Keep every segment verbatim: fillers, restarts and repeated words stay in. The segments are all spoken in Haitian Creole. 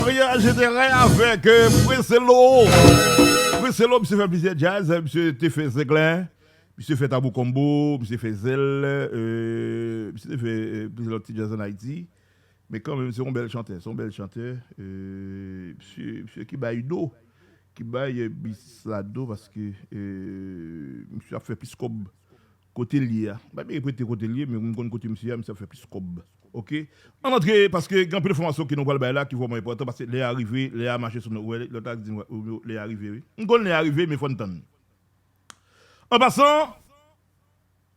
Mariage de rêve avèk euh, Preselo. Preselo, misye fè plizyè djaz, misye te fè Zenglen, misye fè Tabou Combo, misye fè Zèl, euh, misye te fè euh, plizyè lòt ti djaz ann Ayiti. Men kanmenm, se yon bèl chantè, se yon bèl chantè. Euh, misye, misye ki bay do, ki bay euh, bis la do, paske euh, misye ap fè plis kòb kote l ye a. M pa byen repete kote l ye, men m konn kote misye a, misye ap fè plis kòb. Oke? Ann antre, paske gen anpil enfòmasyon ke nou pral bay la ki vrèman enpòtan, paske lè a rive, lè a mache sou nou. Wè, lòt la di, wè, lè a rive, wi. M konn lè a rive, men fò n tann. An pasan,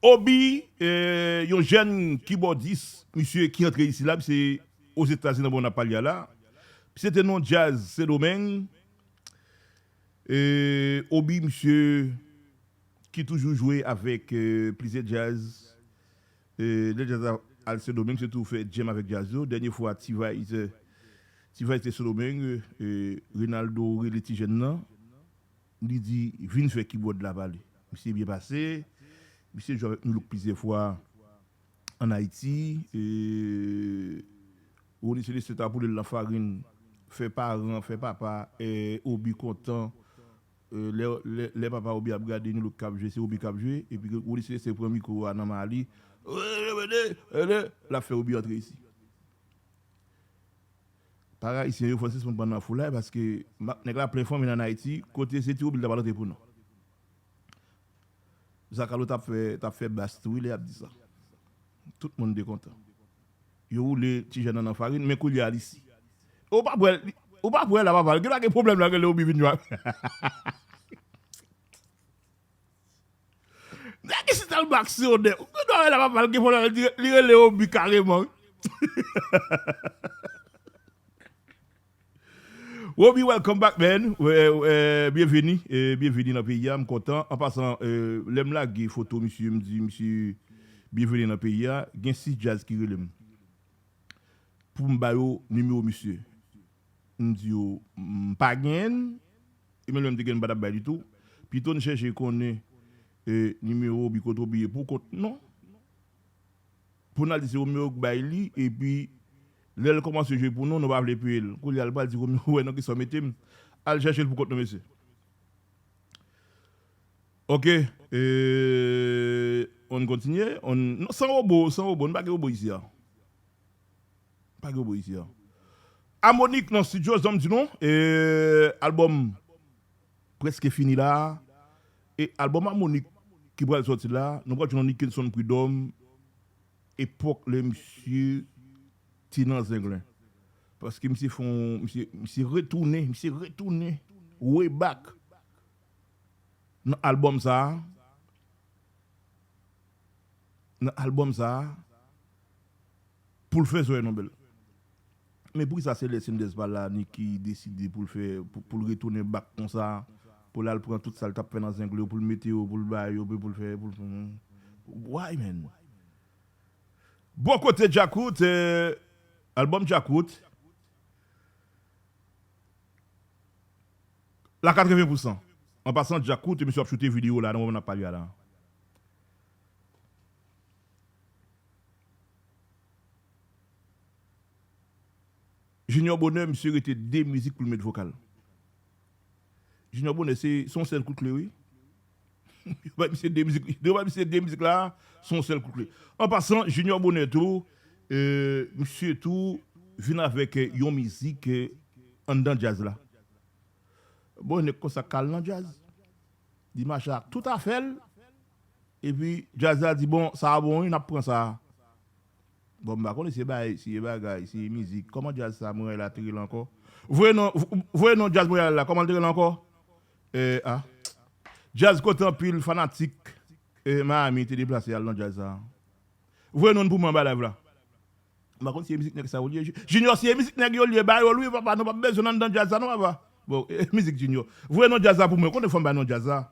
Obi, eh, yon jèn kibòdis, misye ki antre isi la, misye Ozetazini nan bon n ap pale a la. Misye te nan djaz Sendomeng. Eh, Obi, misye ki toujou jwe avèk eh, plizyè djaz. Eh, lè djaz la al Sendomeng, se tou fè djèm avèk djaz yo. Dènye fwa, T-Vice, eh, T-Vice te Sendomeng, eh, Rinaldo rele ti jèn nan. Li di, vin fè kibòd la pale. Misye byen pase. Misye jwe avèk Nulook plizyè fwa ann Ayiti. E, Rony Celestin ta boule l nan farin, fè paran, fè papa, eh, Obi kontan. Eh, lè, lè, lè papa Obi ap gade Nulook k ap jwe, se Obi k ap jwe. Epi Rony Celestin pran mikwo a nan men li. L ap fè Obi antre isi. Parèy Ayisyen yo fò sispann pran nan foulay paske ma- nèg la plen fanmi l ann Ayiti, kote se ti Obi l ta pral antre pou nou. Zakalo t ap fè, t ap fè bas tou wi lè y ap di sa. Tout moun te kontan. Yo woule ti jèn nan nan farin, men koulye a l isi. Ou pa p wè, ou pa p wè la papa, l gen pa gen pwoblèm la rele Obi vin jwe. Nèg isi tèlman aksyonè. Ou gen dwa wè la papa l gen pwoblèm, li, li rele Obi kareman. Obi, welcome back, man. Eh, eh, byenveni, eh, byenveni nan peyi a, m kontan. An pasan, eh, lè m lage foto misye, m di misye byenveni nan peyi a, gen sis djaz ki rele m pou m ba yo nimewo misye. M di yo, m pa genyen l, e menm lè m te genyen l, m pa t ap bay ditou. Pito n chèche konnen eh, nimewo Obi kote Obi ye pou kont nou. Pou n al di se Romeo k bay li, epi lè l kòmanse jwe pou nou, nou pa vle peye l. Koulye a, l pral di Romeo, wè nan kisa w mete m. Al chèche l pou kont nou, mesye. Oke, eh, on kontinye. On, non, san wobo, san wobo, n pa gen wobo isi a. Pa gen wobo isi a. Amonik nan estidyo, zanm di nou, eh, albòm prèske fini la. E albòm Amonik ki pral sòti la, nou pral jwenn Nickenson Prud'homme, epòk lè misye te nan Zenglen. Paske misye fè yon, misye, misye retounen, misye retounen, way back nan albòm sa a. Nan albòm sa a, pou l fè zòrèy nou bèl. Men poukisa se lè Senders pa la, Nicky deside pou l fè, pou, pou l retounen back konsa, pou l al pran tout sa l t ap fè nan Zenglen yo, pou l mete yo, pou l ba yo, pou, pou l fè, pou l, why, man? Bò kote Djakout, eh, albòm Djakout, la katreven pousan. An pasan, Djakout, misye ap choute videyo la, nan moman n ap pale a la. Junior Bonheur, misye rete de mizik pou l met vokal. Junior Bonheur, se, se yon sèl kout kle, wi. Yo bay misye de mizik, yo bay misye de mizik la, se yon sèl kout kle. An pasan, Junior Bonheur tou, eh, misye tou vin avèk eh, yon mizik eh, anndan djaz la. Bon, nèg konsa k al nan djaz. Li mache ak tout afè l. Epi, djaz la di, bon, sa a bon, wi, n ap pran sa a. Bon, m pa konnen si e bagay, si e bagay, si e mizik. Kòman djaz sa, Montréal la te rele ankò? Voye non, voye non djaz Montréal la, kòman l te rele ankò? Eh, ah. Djaz kote anpil fanatik eh, Miami te deplase al nan djaz sa. Voye non pou mwen anba live la. M pa konn si e mizik nèg sa yo li ye. Junior, si e mizik nèg yo li ye, ba yo l wi, papa, nou p ap bezwen l anndan djaz sa non, papa. Bon, e, mizik Junior. Voye non djaz la pou mwen, konnen fò m bay non djaz la.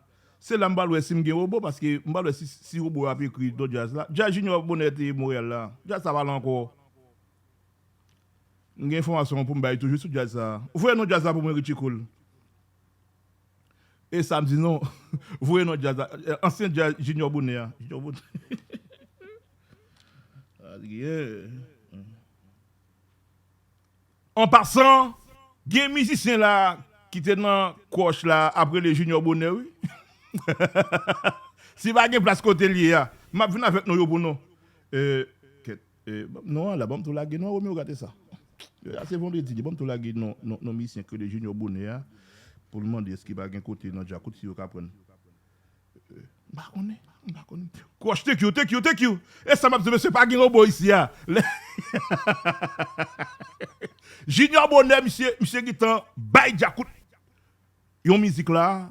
Se la m pral wè si m gen wobo, paske m pral wè si, si wobo ap ekri non djaz la. Djaz Junior Bonheur te Montréal la. Djaz sa pa la ankò. M gen enfòmasyon pou m bay toujou sou djaz sa. Voye non djaz la pou mwen, Richie Cool. E sa m di non. Voye non djaz la. Eh, ansyen djaz Junior Bonheur. Junior Bonheur. Ah, yeah. An pasan, Gen mizisyen la ki te nan kòch la ap rele Junior Bonheur, wi. Si pa gen plas kote l ye a, m ap vin avèk non yo pou nou. E, kèt, e, non an la, ban m tou lage non an, Romeo, gade sa. E, a se vandredi, ban m tou lage non, non, non mizisyen ki rele Junior Bonheur a, pou l mande èske pa gen kote nan Djakout si yo ka pran l. M pa konnen, m pa konnen. Kòch, thank you, thank you, thank you. E sa m ap di, mesye, pa gen wobo isi a. Lè- Junior Bonheur, misye, misye gentan bay Djakout yon mizik la.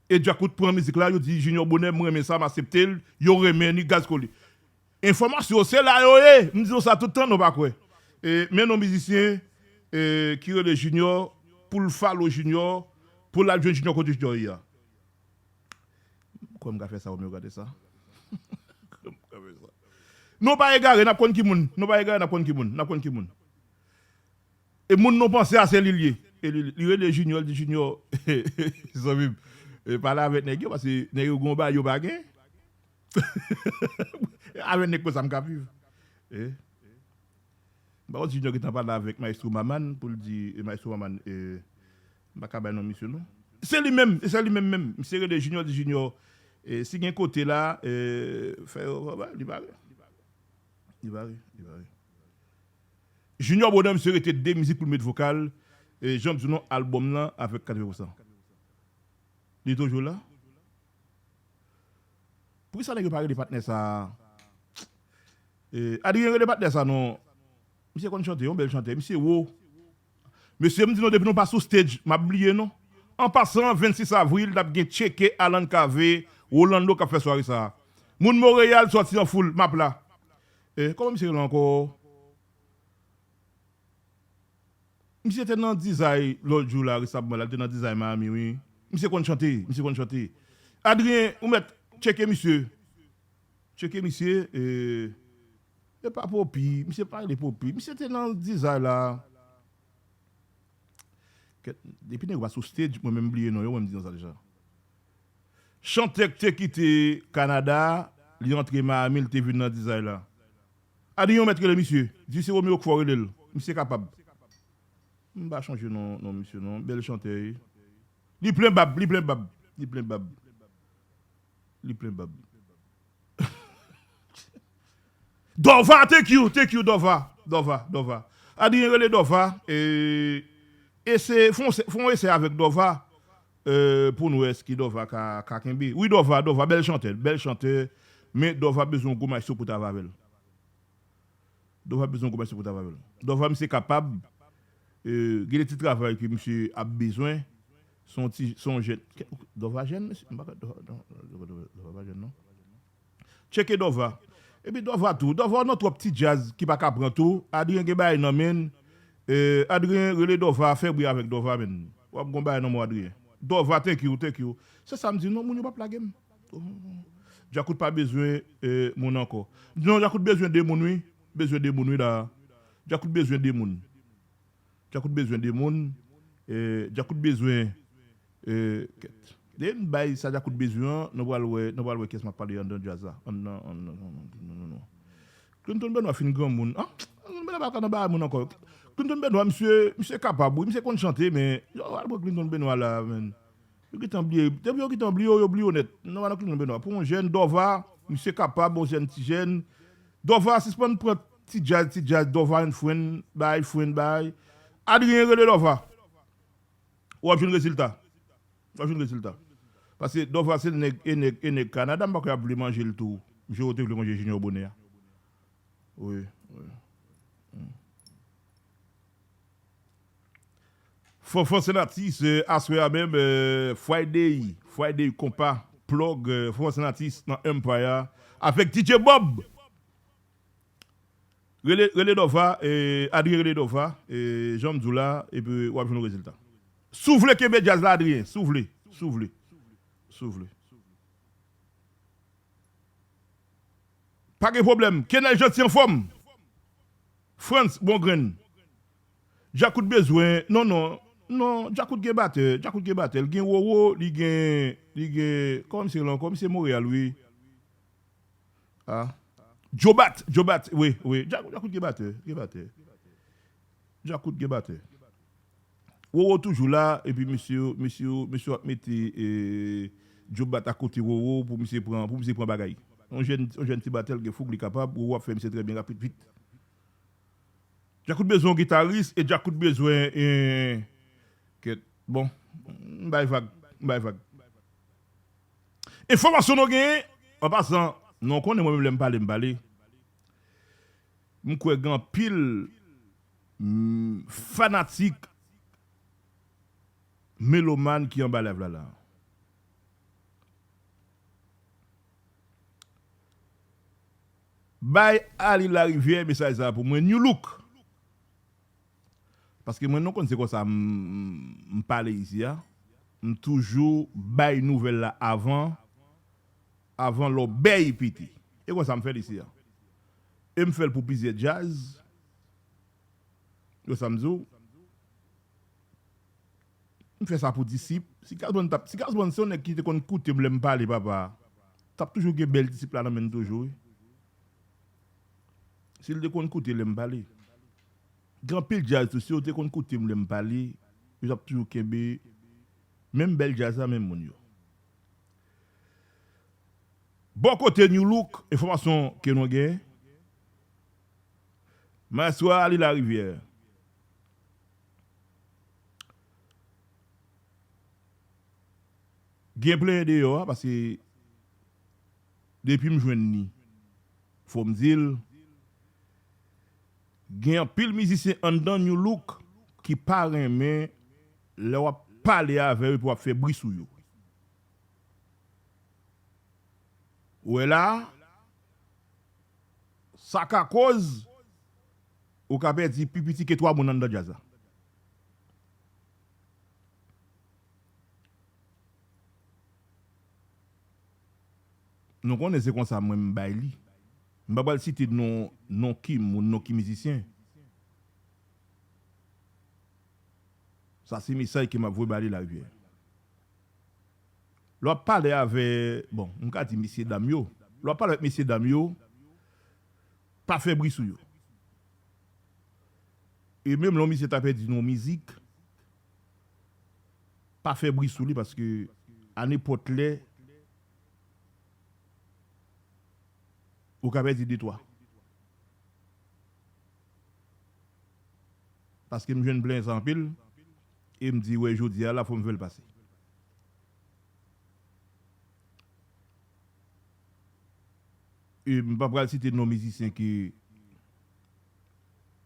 E Djakout pran mizik la, yo di Junior Bonheur, m renmen sa, m aksepte l. Yo renmen ni gaz kole. Enfòmasyon yo se la yo ye. M di nou sa tout tan, nou pa kwè. E, men non mizisyen, e, ki rele Junior, pou l follow Junior, pou l al jwenn Junior kote Junior ye a. Kwè m ka fè sa, Romeo, gade sa. Kwè m ka fè sa. Nou pa egare, n ap konn ki moun. Nou pa egare, n ap konn ki moun. N ap konn ki moun. E moun nou panse a, se li l ye. E li, li rele Junior, li di Junior, zanmi m, e, pale avèk nèg yo, paske nèg yo gon bagay yo pa gen. Avèk nèg konsa m ka viv. E? M pa konn si Junior gentan pale avèk Maestro Maman pou l di, e, Maestro Maman, e, m pa ka bay non misye non. Se li menm, e se li menm menm. Misye rele Junior, di Junior, e, si gen kote la, e, fè yo, li pare. Li pare, li pare. Junior Bonheur, misye rete de mizik pou l met vokal, e, jan m di w non, albòm nan avèk katrevyen pousan. Li toujou la? Poukisa nèg yo pa rele patnè sa a? E, Adrien, rele patnè sa non. Misye konn chante, yon bèl chantè. Misye wo. Mesye, m di nou, depi nou pa sou stage, m ap bliye non. An pasan, vennsis avril, n ap gen Tcheke, Alan Cavé, Rolando k ap fè sware sa a. Moun Monreyal sòti an foul, m ap la. E, kòman misye rele ankò? Misye te nan Dizay lòt jou la, resamman la, li te nan Dizay Miami, wi. Misye konn chante, misye konn chante. Adrien, ou mèt tcheke misye. Tcheke misye, e, e pa Popi, misye pa rele Popi. Misye te nan Dizay la. Kèt, depi nèg yo pa sou stage, mwen menm bliye non yo, mwen m di nou sa deja. Chantè k te kite Kanada, li antre Miami, li te vin nan Dizay la. Adrien, ou mèt rele misye. Di se Romeo k fè w rele l. Misye kapab. M pa chonje non, non misye non. Bèl chantè, wi. Li plen bab, li plen bab. Li plen bab. Li plen bab. Dova, thank you, thank you, Dova. Dova, Dova. Adrien, rele Dova. E, e se, fè yon se- fè yon esè avèk Dova. E, pou n wè èske Dova ka, ka kenbe. Wi, Dova, Dova, bèl chantè, bèl chantè. Men Dova bezwen yon gwo maestro pou travay avè l. Dova bezwen yon gwo maestro pou travay avè l. Dova, misye kapab. E, gen de ti travay ke misye ap bezwen. Se yon ti, se yon jèn. Dova jèn, mesye? M pa kwè Dova, Dova, Dova, Dova, Dova pa jèn, non. Tcheke Dova. Epi Dova tou. Dova nan twòp ti djaz ki pa ka pran tou. Adrien gen bagay nan men l. E, Adrien, rele Dova, fè bri avèk Dova, men. W ap gon bagay nan men w, Adrien. Dova, thank you, thank you. Se sa m di, non, moun yo p ap lage m. Djakout pa bezwen, e, moun ankò. Non, Djakout bezwen de moun, wi. Bezwen de moun, wi, la. Djakout bezwen de moun. Djakout bezwen de moun. E, Djakout bezwen, e, kèt. Depi n bay sa Djakout bezwen an, nou pral wè, nou pral wè kiyès m ap pale anndan djaz la. Anndan, anndan, non, non, non, non, non. Clinton Benoît fin granmoun. Ah, Clinton Benoît pa ka nan bagay moun ankò. Clinton Benoît, misye, misye kapab, wi, misye konn chante, men, yo, al pran Clinton Benoît la, men. Yo gentan bliye. Depi yo gentan bliye w, yo bliye w nèt. Non, pa nan Clinton Benoît. Pou yon jèn, Dova, misye kapab, yon jèn ti jèn. Dova, sispann pran ti djaz, ti djaz, Dova and friend, bay, friend, bay. Adrien, rele Dova. W ap jwenn rezilta. W ap jwenn rezilta. Paske Dova se nèg, e nèg, e nèg Kanada, m pa kwè y ap vle manje l tou. Jan yo te vle manje Junior Bonheur a. Wi, wi. Hmm. Fanfan Senatis, e, aswè a menm, e, Friday, Friday Konpa, plug, e, Fanfan Senatis nan Empire, avèk D J Bob. Rele, rele Dova, e, Adrien rele Dova, e, jan m di w la, epi w ap jwenn yon rezilta. Si w vle kenbe djaz la, Adrien, si w vle, si w vle, si w vle. Pa gen pwoblèm. Kenel Jeanty anfòm. Frantz Bongrenn. Djakout bezwen. Non, non. Non, Djakout gen batè. Djakout gen batè. Li gen Roro, li gen, li gen, kòman misye rele ankò? Misye Monreyal, wi. Ah. Jobat, Jobat, wi, wi. Dja-, Djakout gen batè. Gen batè. Djakout gen batè. Roro toujou la, epi mesye yo, mesye yo, mesye yo ap mete, eh, Joe Bat akote Roro pou misye pran, pou misye pran bagay. Yon jèn, yon jèn ti batèl gen fouk, li kapab, Roro ap fè misye trè byen rapid vit. Djakout bezwen yon gitaris e Djakout bezwen, eh, kèt. Bon, m bay vag, m bay vag. Enfòmasyon nou genyen, an pasan, nou konnen mwen menm lè m pale, m pale. M kwè gen anpil, mm, fanatik, melomàn ki anba live la la. Bay Ali Larivière mesaj sa pou mwen, New Look. Paske mwen nou konn se konsa m, m, m pale isi a. M toujou bay nouvèl la avan, avan lòbèy pete. E konsa m fè l isi a. E m fè l pou plizyè djaz. Yo sa m di w. M fè sa pou Disip. Si Gazzman t ap, si Gazzman se yon nèg ki te konn koute m lè m pale, papa, t ap toujou gen bèl Disip la nan men l toujou, wi. Si l te konn koute lè m pale. Gen anpil djaz tou, si yo te konn koute m lè m pale, yo t ap toujou kenbe menm bèl djaz la, menm moun yo. Bò kote New Look, enfòmasyon ke nou gen. Maestro Ali Larivière. Gen plenyen deyò a, paske depi m jwenn li, fò m di l, gen anpil mizisyen anndan New Look ki pa renmen lè w ap pale avè yo epi w ap fè bri sou yo. Ou wè la, sa ka koz ou ka pèdi pi piti ke twa moun anndan djaz la. Nou konnen se konsa mwen m bay li. M pa pral site non, non ki moun, non ki mizisyen. Sa se mesaj ke m ap voye ba li Larivière. Lè w ap pale avè, bon, m ka di mesye dam yo. Lè w ap pale avèk mesye dam yo, pa fè bri sou yo. E menm lè yon misye ta pèdi nan yon mizik, pa fè bri sou li paske a nenpòt lè, ou ka pèdi de twa. Paske m jwenn plenyen sa anpil, e m di, wè, jodi a la, fò m fè l pase. E m pa pral site non mizisyen ke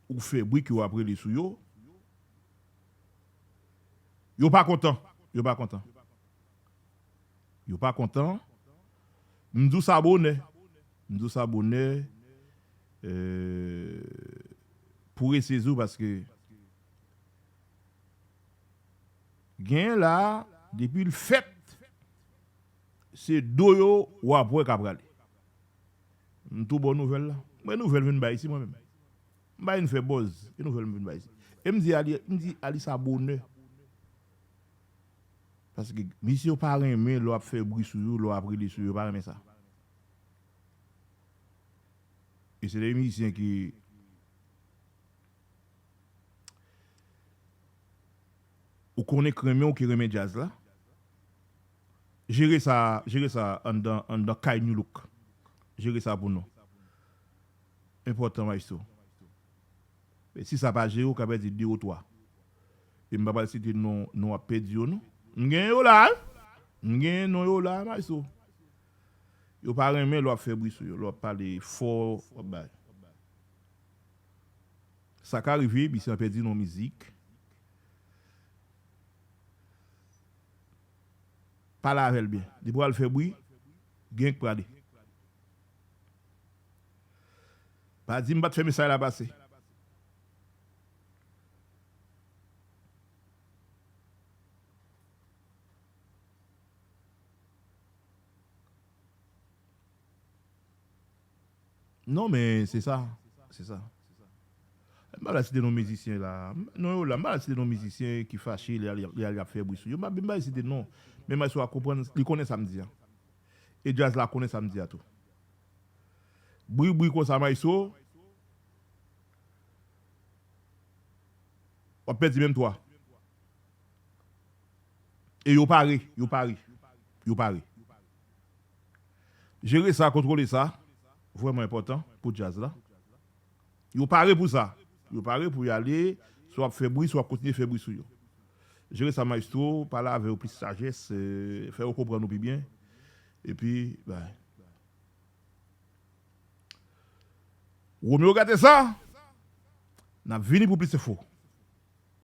ou fè bri ke w ap rele sou yo. Yo pa kontan. Yo pa kontan. Yo pa kontan. M di w sa bonè. M di w sa bonè, eh, pou resezi w paske gen la, depi l fèt, se do yo w ap wè k ap rale. M tou ba w nouvèl la. Mwen nouvèl m vin bay isi mwen menm. M pa vin fè buzz, e nouvèl m vin bay isi. E m di Ali, m di Ali sa bonè. Paske misye yo pa renmen lè w ap fè bri sou yo, lè w ap rele sou yo, yo pa renmen sa. E se de mizisyen ki ou konnen k renmen w, ki renmen djaz la. Jere sa, jere sa anndan, anndan kay New Look. Jere sa pou nou. Enpòtan, maestro. E si sa pa jere, ou ka pèdi de ou twa. E m pa pral site non, non w ap pèdi yo, non. M gen yo la, wi. M gen non yo la, maestro. Yo pa renmen lè w ap fè bri sou yo, lè w ap pale fò, w ap bay. Sa ka rive, misye an pèdi nan mizik. Pale avè l byen. Depi w al fè bri, gen k prale. Pa di m pa t fè mesaj la pase. Non, men se sa. Se sa. M pa pral site non mizisyen la. Non yo la, m pa pral site non mizisyen ki fache, li al, li al ap fè bri sou yo. M pa, m pa site non. Men maestro a konprann, li konnen sa m di a. E djaz la konnen sa m di a tou. Bri, bri konsa, maestro. W ap pèdi menm twa. E yo pare, yo pare, yo pare. Jere sa, kontwole sa, vrèman enpòtan pou djaz la. Yo pare pou sa. Yo pare pou y ale, si w ap fè bri, si w ap kontinye fè bri sou yo. Jere sa, maestro, pale avè yo plis sajès, eh, fè yo konprann nou pi byen. Epi, bay. Romeo gate sa, n ap vini pou plis enfo.